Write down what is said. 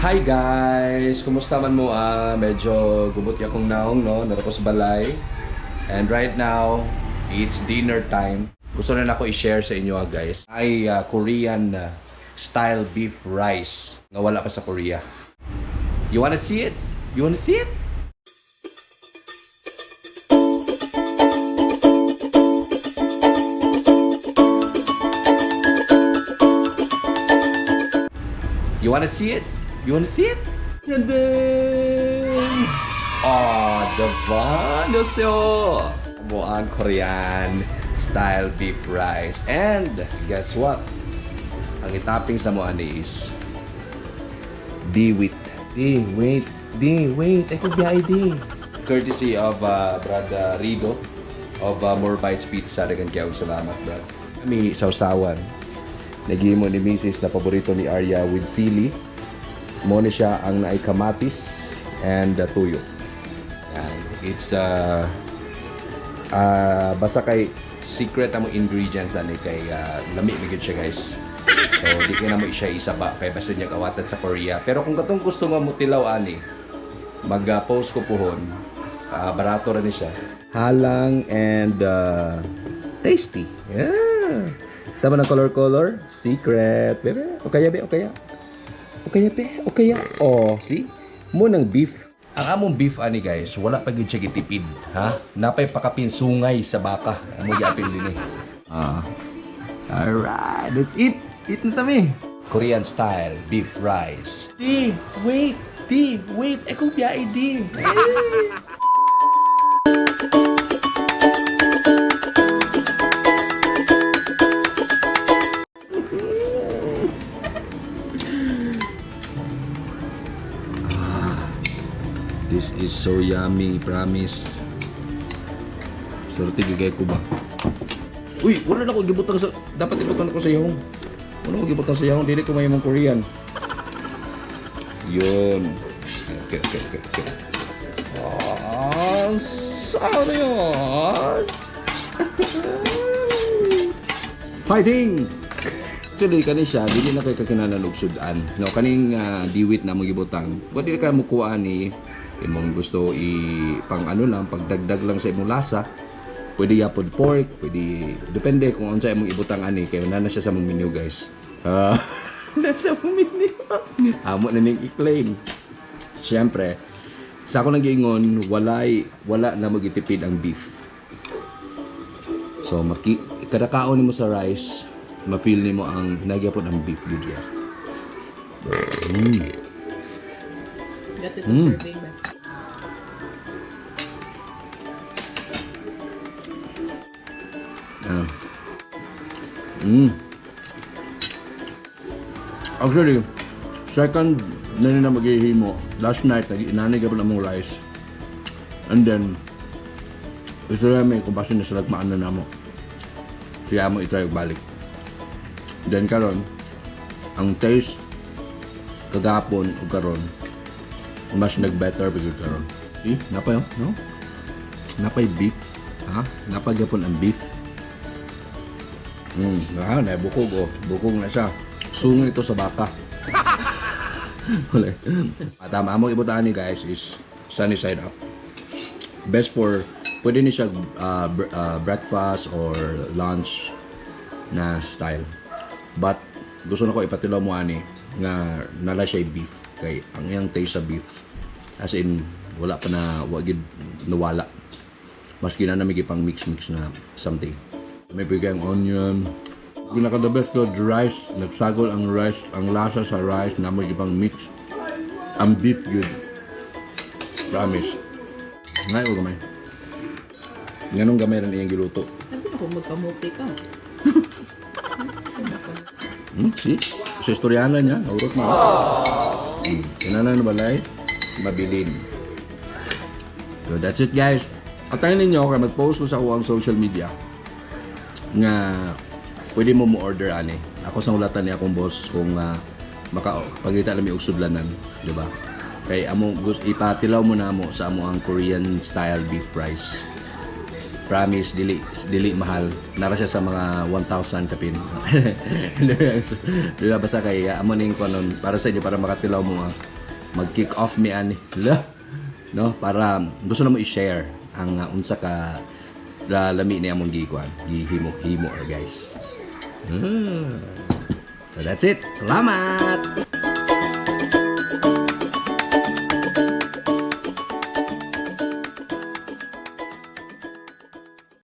Hi guys! Kumusta man mo? Medyo gubot ya kong naong, no? Nara ko sa balay. And right now, it's dinner time. Gusto na nako i-share sa inyo guys. Ay Korean style beef rice nga wala pa sa Korea. You wanna see it? You wanna see it? You wanna see it? You wanna see it? Tadam! Oh, diba? Nusyo! Mo ang Korean style beef rice. And guess what? Ang itoppings na mo ani is diwit. Di, wait. Di, wait. Ay, kung biyahe di. Courtesy of Brad Rido of More Bites Pizza. Dagan kaya salamat, Brad. Kami sausawan. Nagimo ni Mrs. na paborito ni Arya with sili. Mo ni siya ang naay kamatis and tuyo. Yan. It's basta kay secret ang ingredients ani kay lami gyud siya, guys. So di kay namo siya isaba kay basta niya kawatan sa Korea. Pero kung katong gusto mo tilaw ani, mag-post ko puhon. Barato ra ni siya. Halang and tasty. Yeah. Tama ng color color, secret. Bebe, okay be, okay. Okay be, okay. Oh, see? Mo ng beef. Ang among beef ani guys, wala pa gyud siya gitipid, ha? Napay pakapin sungay sa baka. Amo giapil din eh. Ah. Alright, let's eat. Eat na tami. Korean style beef rice. Di, wait, di, wait. Eko biyahe di. This is so yummy, promise. Surti gigay ko ba? Uy, wala na ko gibutang sa dapat ibutang ko sa yahong. Wala ko gibutang sa yahong, dili ko may mong Korean. Yun. Okay. Ah, serious? Fighting! Actually, kani siya, dili na kay kakinahanglan og sudan. No, kaning diwit na mong gibutang. Pwede ka mo kuha ni imong gusto i pang ano lang, pagdagdag lang sa imong lasa. Pwede yapod pork, pwede depende kung unsa imong ibutang ani kay na siya sa mong menu, guys. Ah, nasa mong menu. Amo na ning i-claim. Siyempre, sa ako nang giingon, wala na magitipid ang beef. So maki kada kaon nimo sa rice, ma-feel nimo ang nagyapon ang beef gud ya. Got it serving ba? Ah. Actually, second na nila maghihimo, last night, nag-inanay ka pa namong rice. And then, gusto namin kung basta na salagmaan na namo. Siya mo itry og balik. Then karon, ang taste kagapon o karon, mas nag-better pag karon. See? Napay, oh, no? Napay beef. Ha? Napay gapon ang beef. Na bukog oh. Bukog na siya. Sungay ito sa baka. Wala. At ang among ibutaan ni guys is sunny side up. Best for pwede ni siya breakfast or lunch na style. But gusto na ko ipatilaw mo ani nga nala siya beef kay ang iyang taste sa beef as in wala pa na wa gid nawala. Maski na nami pang mix mix na something. May bigay ang onion. Pinaka the best ko, rice. Nagsagol ang rice, ang lasa sa rice na may ibang mix. Ang beef yun. Promise. Ngay o gamay. Nganong gamay rin iyang giluto. Sabi na kung magkamuti ka. See? Sa istoryana niya, naurot mo. Kinana na balay, mabilin. So that's it guys. Atayin ninyo kay mag-post ko sa akong social media nga pwede mo mo-order ani. Ako sa ulatan ni akong boss kung maka pagita lang mi og sudlanan, di ba? Kay amo ipatilaw mo na mo sa amo ang Korean style beef rice. Promise dili dili mahal. Nara siya sa mga 1,000 kapin. Di ba basta kay amo ning kunon para sa inyo para makatilaw mo. Mag-kick off mi ani. La. No, para gusto na mo i-share ang unsa ka lami ni among gikuan, gihimo-himo, guys. So that's it. Salamat.